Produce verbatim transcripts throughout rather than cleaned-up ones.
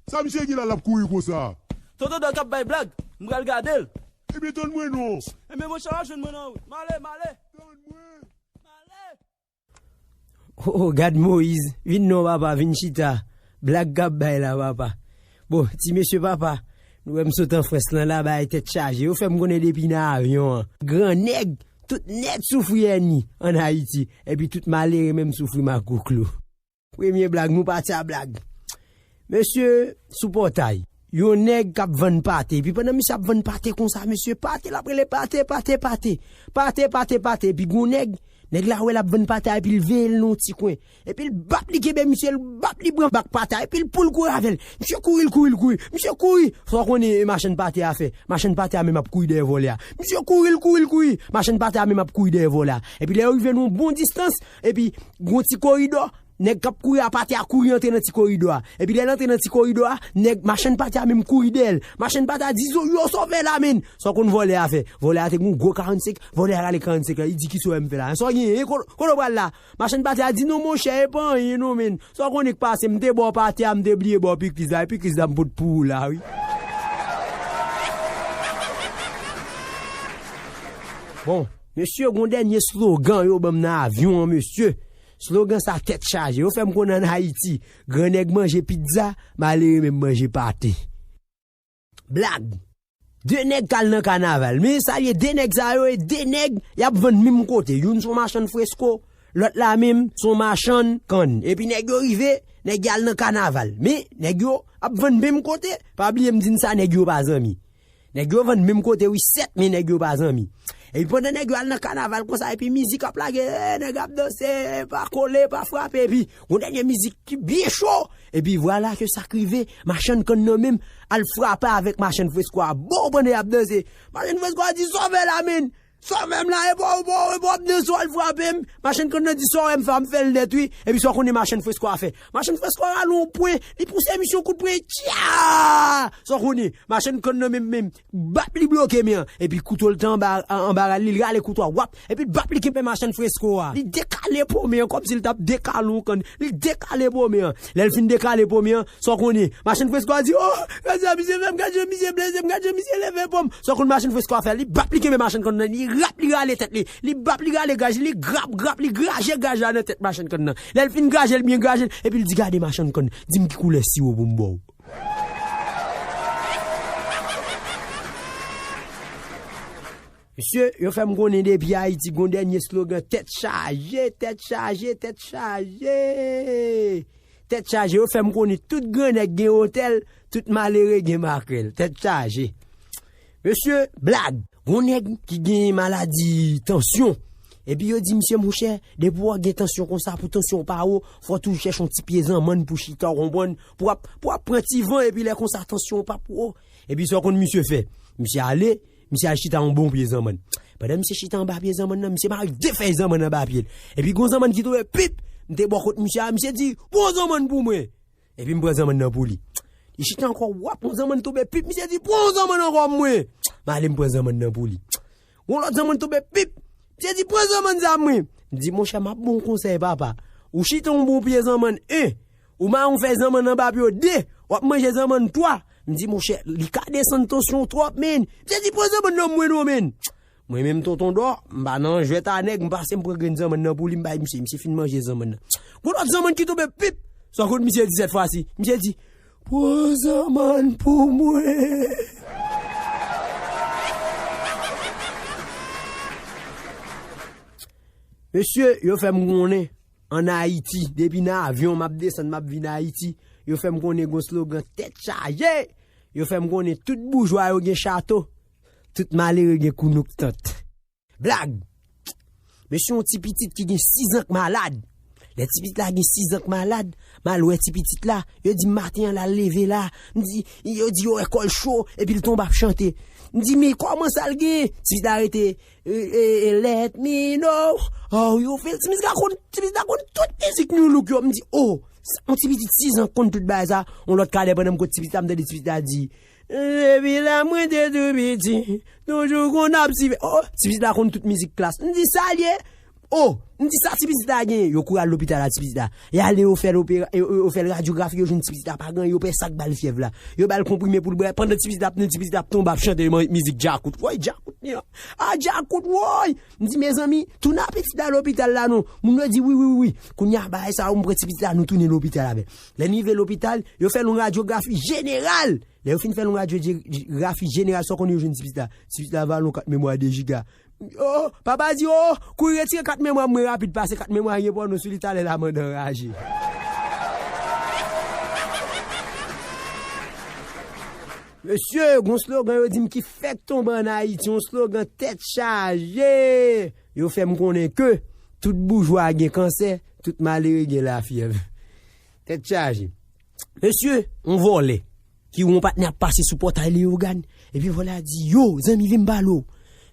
Sa misye gen la l ap kouri konsa? Tonton Dòk ap bay blag, m pral gade l. Ebyen tann mwen non. Ebyen monchè w ap jwenn mwen nan wout. M ale, m ale. Tann mwen. M ale. Oh, oh, gad Moyiz, vin non papa, vin chita. Blag k ap bay la papa. Bon, ti mesye papa, nou wè m sot an Frans lan la, bagay tèt chaje. Yo fè m konnen depi nan avyon an. Gran nèg, tout nèg soufri èni ann Ayiti. Epi tout malere menm soufri makoklo. Premye blag, nou pati a blag. Mesye, sou pòtay. Yon nèg k ap vann pate. Epi pandan misye ap vann pate konsa, mesye, pate, l ap rele pate, pate, pate. Pate, pate, pate. Epi gon nèg, nèg la wè l ap vann pate a, epi l veye l nan yon ti kwen. Epi l bap li kenbe misye, l bap li pran bak pate a, epi l pou l kouri avè l. Misye kouri, l kouri, l kouri. Misye kouri. Sa w konnen machann pate a fè. Machann pate a menm ap kouri dèyè vòlè a. Misye kouri, l kouri, l kouri. Machann pate a menm ap kouri dèyè vòlè a. Epi lè yo rive nan yon bon distans, epi gon ti koridò, nèg k ap kouri a pate a kouri antre nan ti koridò a. Epi lè l antre nan ti koridò a, nèg machann pate a menm kouri dèyè l. Machann pate a di, "Zo, yo sove la, menn." Sa w konn vòlè a fè? Vòlè a te gon gwo karannsenk, vòlè a rale karannsenk la. Li di, "Kisa w wè m fè la? Sa w genyen? Kote, kote w pral la?" Machann pate a di, "Non, monchè, e pa anyen, non, menn. Sa w konnen k pase, m te ba w pate a, m te bliye ba w pikliz la. E pikliz la, m pot pou ou la, wi." Bon, mesye, gon dènye slogan yo ban m nan avyon an, mesye. Slogan sa tèt chaje. Yo fè m konnen ann Ayiti, gran nèg manje pizza, malere menm manje pate. Blag. De nèg k al nan kanaval. Men sa l ye, de nèg sa yo, e de nèg y ap vann menm kote. Youn se yon machann fresko, lòt la menm se yon machann kann. Epi nèg yo rive, nèg yo al nan kanaval. Men nèg yo ap vann menm kote. Pa bliye m di n sa, nèg yo pa zanmi. Nèg yo vann menm kote, wi, sèt, men nèg yo pa zanmi. Epi pandan nèg yo al nan kanaval konsa, epi mizik ap lage, eh, nèg ap danse, pa kole, pa frape, epi yon dènye mizik ki byen cho. Epi vwala ke sa k rive, machann kann nan menm al frape avèk machann fresko a. Bon, pandan y ap danse, machann fresko a di, "Sove la, menn! Sove m la, e pa w, e pa w, e pa w ap danse w al frape m." Machann kann nan di, "Sa w wè m fè, m fè l nèt, wi." Epi sa w konnen machann fresko a fè? Machann fresko a rale yon pwen, li pouse misye yon kout pwen, tya! Sa w konnen, machann kann nan menm, menm, bap li bloke men an. Epi kouto l te anba, anba ral li, li rale kouto a, wap. Epi l bap li kenbe machann fresko a. Li dekale po men an, kòmsi l t ap dekale yon kann. Li dekale po men an. Lè l fin dekale po men an, sa w konnen, machann fresko a di, "Oh, gad sa misye fè m, gad jan misye blese m, gad jan misye leve po m." Sa w konn machann fresko a fè? Li bap li kenbe machann kann nan, li rap li rale tèt li. Li bap li rale gaj li, li grap, grap, li graje gaj la nan tèt machann kann nan. Lè l fin graje l byen graje l, epi l di, "Gade machann kann, di m ki koulè siwo pou m ba w." Mesye, yo fè m konnen depi Ayiti gon dènye slogan, tèt chaje, tèt chaje, tèt chaje. Tèt chaje, yo fè m konnen tout gran nèg gen otèl, tout malere gen makrèl. Tèt chaje. Mesye, blag. Gon nèg ki gen maladi tansyon. Epi yo di, "Misye, monchè, depi w gen tansyon konsa, pou tansyon w pa wo, fò w toujou chèche yon ti pye zanmann pou chita, w konprann, pou w ap, pou w ap pran ti van, epi lè konsa tansyon w p ap wo." Epi sa w konn misye fè? Misye ale, misye al chita yon bon pye zanmann. Pandan misye chita anba pye zanmann nan, misye mare de fèy zanmann anba pye l. Epi gon zanmann ki tonbe pip, m te bò kot misye a, misye di, "Pran zanmann pou mwen." Epi m pran zanmann nan pou li. Li chita ankò, wap, yon zanmann tonbe pip, misye di, "Pran yon zanmann ankò pou mwen." M ale m pran zanmann nan pou li. Yon lòt zanmann tonbe pip, misye di, "Pran zanmann sa pou mwen." M di, "Monchè, m ap ba w yon konsèy, papa. Ou chita yon bon pye zanmann, en. Ou mare yon fèy zanmann anba pye w, de. W ap manje zanmann, twa." M di, "Monchè, li ka desann tansyon w twòp, menn." Misye di, "Pran zanmann nan pou mwen non, menn." Mwen menm tonton Dò, m pa nan jwèt a nèg, m pase m pran grenn zanmann nan pou li, m bay misye, misye fin manje zanmann nan. Gon lòt zanmann ki tonbe pip. Sa w konn misye di sèt fwa si? Misye di, "Pran zanmann pou mwen." Mesye, yo fè m konnen, ann Ayiti, depi nan avyon m ap desann, m ap vin Ayiti, yo fè m konnen gon slogan tèt chaje. Yo fè m konnen tout boujwa yo gen chato, tout malere gen kounouk tant. Blag! Mesye, yon ti pitit ki gen sizan k malad. Lè ti pitit la gen sizan k malad, m al wè ti pitit la, yo di m maten an l al leve la. M di, yo di yo wè kò l cho, epi l tonbe ap chante. M di, "Men kòman sa l gen?" Ti pitit la rete, e, e, e, "Let me know how you feel." Ti mizik la konn, ti mizik la konn tout mizik Nu Look yo. M di, "Oh, sa, yon ti pitit sizan k konn tout bagay sa." Yon lòt kadè pandan m kot ti pitit la, m tande ti pitit la di, "Depi lè mwen te tou piti, toujou konn ap sive." Oh, ti pitit la konn tout mizik Klass. M di, "Sa l ye?" Oh, M di, "Sa ti pitit la genyen?" Yo kouri al lopital a ti pitit la. Y ale, yo fè l opera, yo, yo, yo fè l radyografi, yo jwenn ti pitit la pa gen anyen, yo pè sa k ba l fyèv la. Yo ba l konprime pou l bwè, pandan ti pitit la ap, ti pitit la ap tonbe ap chante man- mizik djakout. Woy, djakout li an. A, djakout, woy! M di, "Mezanmi, tounen a pitit la lopital la non." Moun yo di, "Wi, wi, wi, wi." Kounye a, bagay sa yo, m pran ti pitit la, nou tounen lopital avè l. Lè n rive lopital, yo fè l yon radyografi jeneral. Lè yo fin fè l yon radyografi jeneral, sa w konnen yo jwenn ti pitit la? Ti pitit la vale yon kat memwa de jiga. Oh, papa di, "Oh, kouri retire kat memwa mwen rapid, pase kat memwa gen pòno sou li, talè la mande anraje." Mesye, gon slogan yo di m ki fèk tonbe ann Ayiti, yon slogan tèt chaje. Yo fè m konnen ke tout boujwa gen kansè, tout malere gen lafyèv. Tèt chaje. Mesye, yon vòlè ki wè yon patnè ap pase sou pòtay Leyogàn. Epi vòlè a di, "Yo, zanmi, vin m pale w."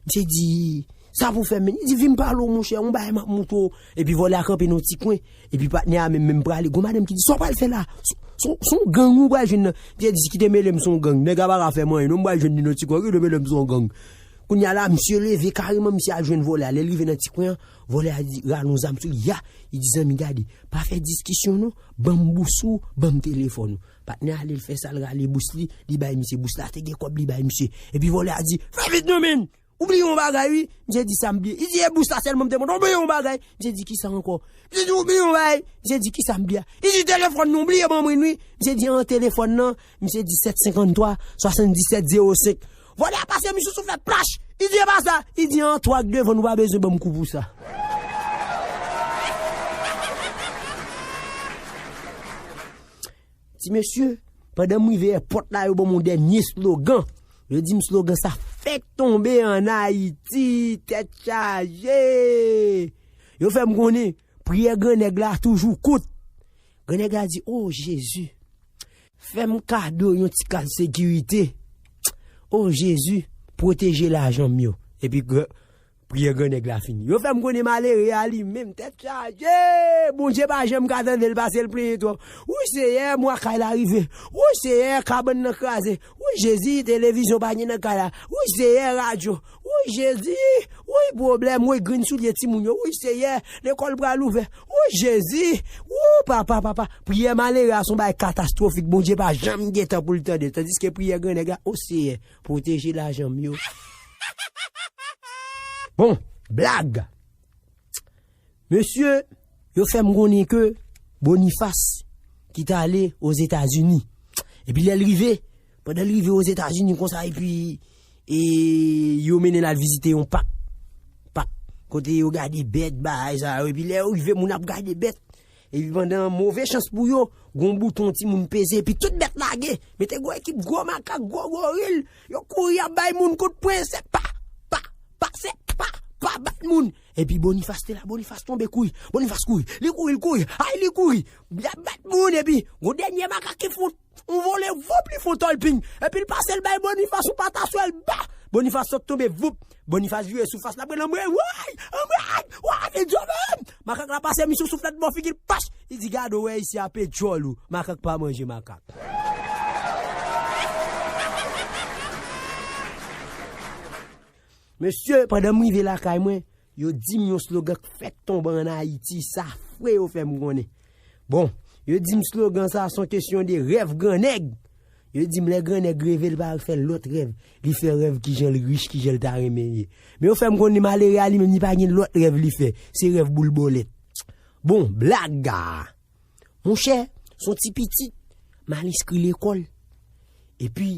Misye di, "Sa pou fè, men?" Li di, "Vin m pale w, monchè, yon bagay m ap montre w." Epi vòlè a kanpe nan yon ti kwen. Epi patnè a menm, menm prale. Gon madanm ki di, "Sa w pral fè la? S- s- s on gang ou pral jwenn nan?" Misye di, "Kite mele m s on gang. Nèg la pa ka fè m anyen, non, m pral jwenn li nan ti kwen. Kite mele m s on gang." Kounye a la, misye leve kareman, misye al jwenn vòlè a. Lè l rive nan ti kwen an, vòlè a di, rale yon zam sou li, ya. Li di, "Zanmi, gade, pa fè diskisyon non, ban m bous ou, ban m telefòn ou." Patnè a ale, l fè sa, l rale bous li, li bay misye bous la, te gen kòb li bay misye. Epi vòlè a di, "Fè vit non, men! Ou bliye yon bagay, wi." Misye di, "Sa m bliye?" Li di, "E bous la sèlman m te mande, ou bliye yon bagay?" Misye di, "Kisa ankò?" Misye di, "Ou bliye yon bagay?" Misye di, "Kisa m bliye a?" Li di, "Telefòn nan, ou bliye ban mwen, wi." Misye di, "An, telefòn nan?" Misye di, "Sèt senkannntwa, swasanndisèt, zewo senk." Vòlè a pase misye sou souflèt, plach! Li di, "E pa sa." Li di, "An, twa k devan, nou pa bezwen ban m kou pou sa." Ti mesye, pandan m rive èpòt la, yo ban m yon dènye slogan. Yo di m slogan sa fèk tonbe ann Ayiti, tèt chaje. Yo fè m konnen, priyè grannèg la toujou kout. Grannèg la di, "O Jezi, fè m kado yon ti kad sekirite. O Jezi, pwoteje lajan m yo." Epi gran- Priyè grannèg la fini. Yo fè m konnen malere a li menm, tèt chaje. Bondye pa janm ka tande l pase l plenyen twòp. Wi, Seyè, mwa kay la rive. Wi, Seyè, kabann nan kraze. Wi, Jezi, televizyon pa gen nan kay la. Wi, Seyè, radyo. Wi, Jezi. Wi, pwoblèm. Wi, grenn soulye timoun yo. Wi, Seyè, lekòl pral ouvè. Wi, Jezi. Wi, papa, papa. Priyè malere a se yon bagay katastwofik. Bondye pa janm gen tan pou l tande l. Tandiske priyè grannèg la, o Seyè, pwoteje lajan m yo. Bon, blag. Mesye, yo fè m konnen ke Bonifas ki t ale Ozetazini. Epi lè l rive, pandan l rive Ozetazini konsa, epi e, yo mennen l al vizite yon pak. Pak. Kote yo gade bèt, bagay sa yo. Epi lè yo rive, moun ap gade bèt. Epi pandan move chans pou yo, gon bouton timoun peze, epi tout bèt lage. Mete gwo ekip, gwo makak, gwo goril. Yo kouri ap bay moun kout pwen, se pa, pa, pa, se pa, pa bat moun. Epi Bonifas te la, Bonifas tonbe kouri. Bonifas kouri, li kouri, li kouri, ay li kouri. Li ap bat moun, epi gon dènye makak ki fon, yon vole, voup, li fon tòlping. Epi l pase l bay Bonifas, yon pataswèl, ba! Bonifas sot tonbe, voup. Bonifas vire sou fas l ap rele, "Anmwey, woy! Anmwey! Woy! Anmwey, djòl!" Makak la pase misye sou souflèt bò figi l, pach! Li di, "Gade w wè isi a, pe djòl ou. Makak pa manje makak." Mesye, pandan m rive lakay mwen, yo di m yon slogan k fèk tonbe ann Ayiti, sa fre yo fè m konnen. Bon, yo di m slogan sa, se yon kesyon de rèv grannèg. Yo di m lè grannèg reve, l pa fè lòt rèv. Li fè rèv kijan l rich, kijan l ta renmen ye. Men yo fè m konnen malere a li menm, li pa gen lòt rèv li fè. Se rèv boul bòlèt. Bon, blaga. Monchè, se yon ti pitit, m al enskri lekòl. Epi,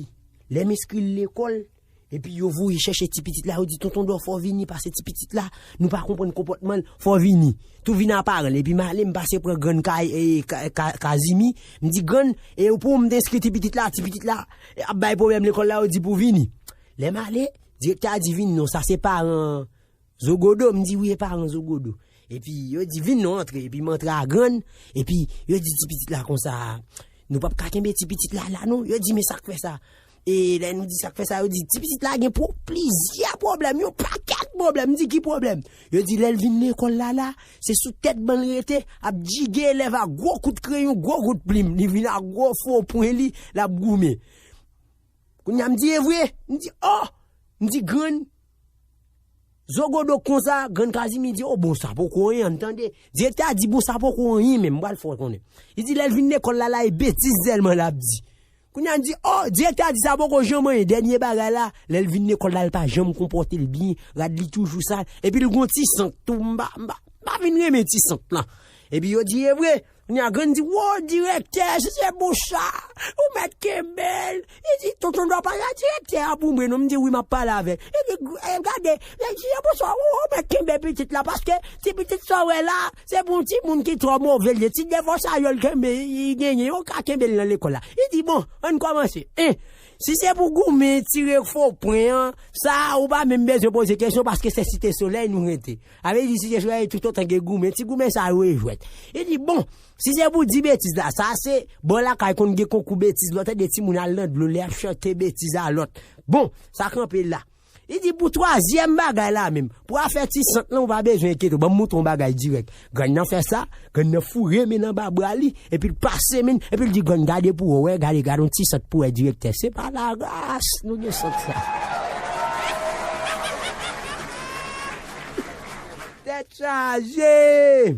lè m enskri l lekòl, epi yo voye chèche ti pitit la, yo di, "Tonton Dò, fò w vini, pase ti pitit la, nou pa konprann konpòtman l, fò w vini." Tou vin a paran l, epi m ale, m pase pran grann Ka-, e, Ka-, Ka-, Kazimi, m di, "Grann, e pou m te enskri ti pitit la, ti pitit la, e, ap bay pwoblèm lekòl la, yo di pou vini." Lè m ale, direktè a di, "Vini non, sa se paran Zogodo." M di, "Wi, e paran Zogodo." Epi yo di, "Vin non, antre." Epi m antre a grann, epi yo di ti pitit la konsa, "Nou p ap ka kenbe ti pitit la la non." Yo di, "Men sa k fè sa?" E lè nou di sa k fè sa, yo di, "Ti pitit la gen pwo-, plizyè pwoblèm, yon pakèt pwoblèm." M di, "Ki pwoblèm?" Yo di, "Lè l vin lekòl la la, se sou tèt ban l rete, ap jige elèv a gwo kout kreyon, gwo kout plim. Li vin a gwo fo pwen li, l ap goumen." Kounye a m di, "E vre?" M di, "O!" M di, "Grann, Zogodo konsa, grann Kazimi di, "O bon, sa poko anyen, ann tande." Direktè a di, "Bon, sa poko anyen menm, m pral fè w konnen." Li di, lè l vin lekòl la, la, e betiz sèlman l ap di. Kounye a, n di, "O, direktè a di sa poko janm anyen, dènye bagay la, lè l vin lekòl la, l pa janm konpòte l byen, rad li toujou sal, epi l gon ti sant tou, m pa, m pa, m pa vin renmen ti sant lan." Epi yo di, "E vre?" Kounye a, grann di, "Wo, direktè, si se bon sa, ou mèt kenbe l." Li di, "Tonton Dwa, pale a direktè a pou mwen non." M di, "Wi, m ap pale avè l." Epi, e, gade, li di, "E bon sa, ou, ou mèt kenbe pitit la, paske ti pitit sa w wè la, se pou yon timoun ki twò move l ye. Ti devò sa yo l kenbe, li genyen, yo ka kenbe l nan lekòl la." Li di, "Bon, ann kòmanse. En, si se pou goumen, tire fo pwen an, sa, ou pa menm bezwen poze kesyon, paske se Site Solèy nou rete." Sa vle di, Site Solèy toutotan gen goumen, ti goumen sa yo e jwèt. Li di, "Bon, si se pou di betiz la, sa se bò lakay konn gen konkou betiz, lòt de timoun al nan dlo, lè y ap chante betiz a lòt. Bon, sa kanpe la." Li di, "Pou twazyèm bagay la menm, pou afè ti sant lan, ou pa bezwen enkyete w, ban m montre w yon bagay dirèk." Grann nan fè sa, grann nan foure men l anba bra li, epi l pase men, epi l di, "Grann, gade pou w wè, gade, gade yon ti sant pou w wè, direktè. Se pa laras, nou gen sant sa." Tèt chaje!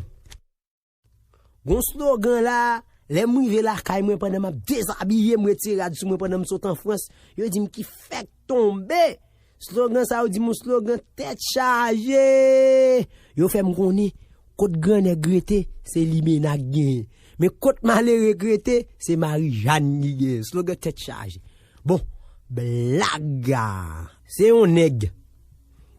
Gon slogan la, lè m rive lakay mwen pandan m ap dezabiye, m retire rad sou mwen pandan m sot an Frans, yo di m ki fèk tonbe. Slogan sa yo di m yon slogan tèt chaje. Yo fè m konnen kot gran nèg rete, se limena k genyen. Men kot malere k rete, se Marijàn ki genyen. Slogan tèt chaje. Bon, blaga. Se yon nèg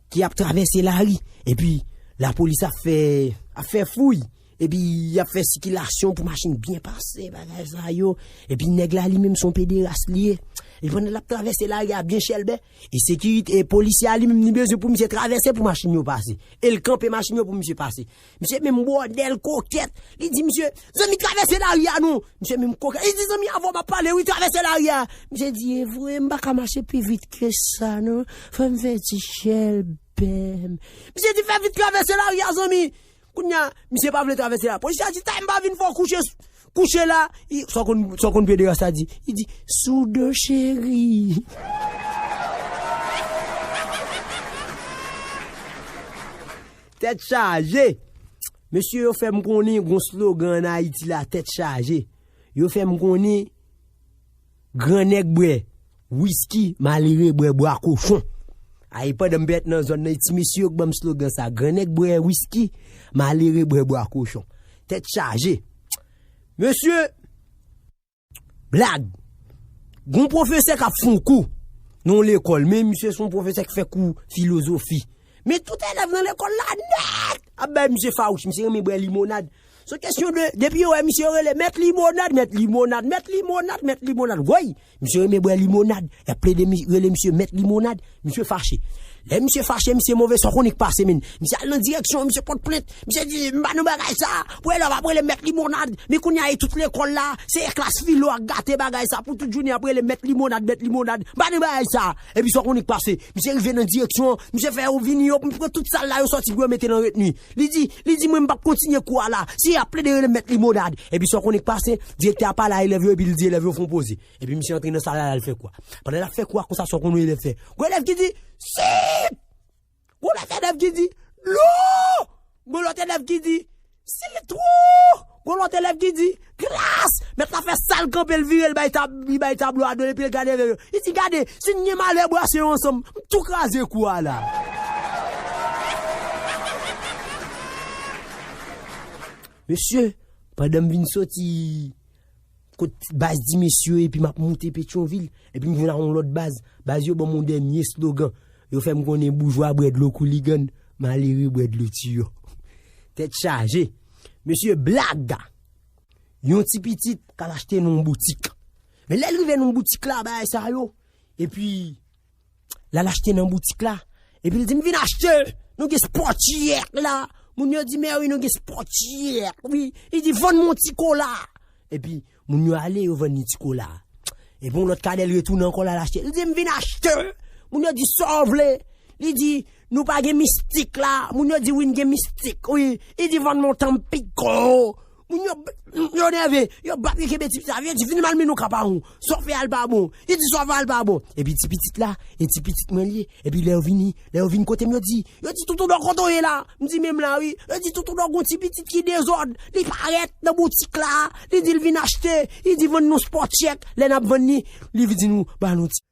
ki ap travèse lari, epi lapolis ap fè, ap fè fouy, epi y ap fè sikilasyon pou machin byen pase, bagay sa yo. Epi nèg la li menm se yon pederas li ye. Epi pandan l ap travèse lari a byen chèlbè, e sekirite, e polisye a li menm li bezwen pou misye travèse pou machin yo pase. E l kanpe machin yo pou misye pase. Misye menm bwòdèl kokèt. Li di misye, "Zanmi, travèse lari a non." Misye menm kokèt. Li di, "Zanmi, avè w m ap pale, wi, travèse lari a." Misye di, "E vre, m pa ka mache pi vit ke sa non. Fò m fè ti chèlbè m." Misye di, "Fè vit travèse lari a, zanmi." Kounye a, misye pa vle travèse la. Polisye a di, "Tay, m pa vin fè w kouche, kouche la." Sa w konn, sa w konn pederas la di? Li di, "Sou do cheri." Tèt chaje. Mesye, yo fè m konnen gon slogan ann Ayiti la, tèt chaje. Yo fè m konnen gran nèg bwè wiski, malere bwè bwa kochon. Ay, pandan m pèt nan zòn nan, ti mesye yo k ban m slogan sa, gran nèg bwè wiski, malere bwè bwa kochon. Tèt chaje. Mesye, blag. Gon pwofesè k ap fè yon kou nan yon lekòl, men misye se yon pwofesè k fè kou filozofi. Men tout elèv nan lekòl la nèt ap bay misye fawouch, misye renmen bwè limonad. Se kesyon de, depi yo wè misye yo rele, "Mèt limonad, mèt limonad, mèt limonad, mèt limonad." Woy! Misye renmen bwè limonad. Y ap plede mi-, rele misye mèt limonad. Misye fache. Lè misye fache, misye move, sa w konnen k pase, men. Misye al nan direksyon, misye pote plent. Misye di, "M pa nan bagay sa. Pou elèv ap rele mèt limonad." Men kounye a, e tout lekòl la, se klas filo ak gate bagay sa. Pou tout jounen, ap rele mèt limonad, mèt limonad. M pa nan bagay sa. Epi sa w konnen k pase. Misye rive nan direksyon, misye fè yo vini, yo pran tout sal la, yo sòti pou yo mete nan retni. Li di, li di, "Mwen, m p ap kontinye kou a la. Si y ap plede rele mèt limonad." Epi sa w konnen k pase, direktè a pale a elèv yo, epi li di elèv yo fè yon poze. Epi misye antre nan sal la, l al fè kou a. Pandan l ap fè kou a konsa, sa w konnen yon elèv fè? Gon elèv ki di, "Sit!" Gon lòt elèv ki di, "Lo!" Gon lòt elèv ki di, "Sitwon!" Gon lòt elèv ki di, "Glas!" Mèt la fè sa, l kanpe, l vire, l bay tab-, li bay tablo a do l, epi l gade elèv yo. Li di, "Gade, si n gen malè, brase yo ansanm, m tou kraze kou a la." Mesye, pandan m vin soti kot baz di mesye yo, epi m ap moute Petyonvil, epi m vin a yon lòt baz. Baz yo ban m yon dènye slogan. Yo fè m konnen boujwa bwè dlo kouligann, malere bwè dlo tiyo. Tèt chaje. Mesye, blaga. Yon ti pitit k al achte nan yon boutik. Men lè l rive nan boutik la, bagay sa yo. Epi, l al achte nan boutik la. Epi l di, "M vin achte, nou gen spòtiyèk la." Moun yo di, "Mè wi, nou gen spòtiyèk, wi." Li di, "Vann mwen ti kola." Epi, moun yo ale, yo vann li ti kola. Epi, yon lòt kadèl retounen ankò, l al achte. Li di, "M vin achte." Moun yo di, "Sa w vle?" Li di, "Nou pa gen mistik la." Moun yo di, "Wi, n gen mistik, wi." Li di, "Vann mwen tanpiko." Moun yo, yo nève, yo bat li kenbe ti pitit la, yo di vin m al mennen w kay paran w. Sa w fè a l pa bon. Li di sa w fè a l pa bon. Epi ti pitit la, e ti pitit mwen li ye. Epi lè yo vini, lè yo vin kote m, yo di, yo di Toutoudò kote w ye la. M di menm la wi. Yo di Toutoudò gon ti pitit ki dezòd. Li parèt nan boutik la. Li di l vin achte. Li di vann nou spot chèk. Lè n ap vann li, li vin di nou ba nou ti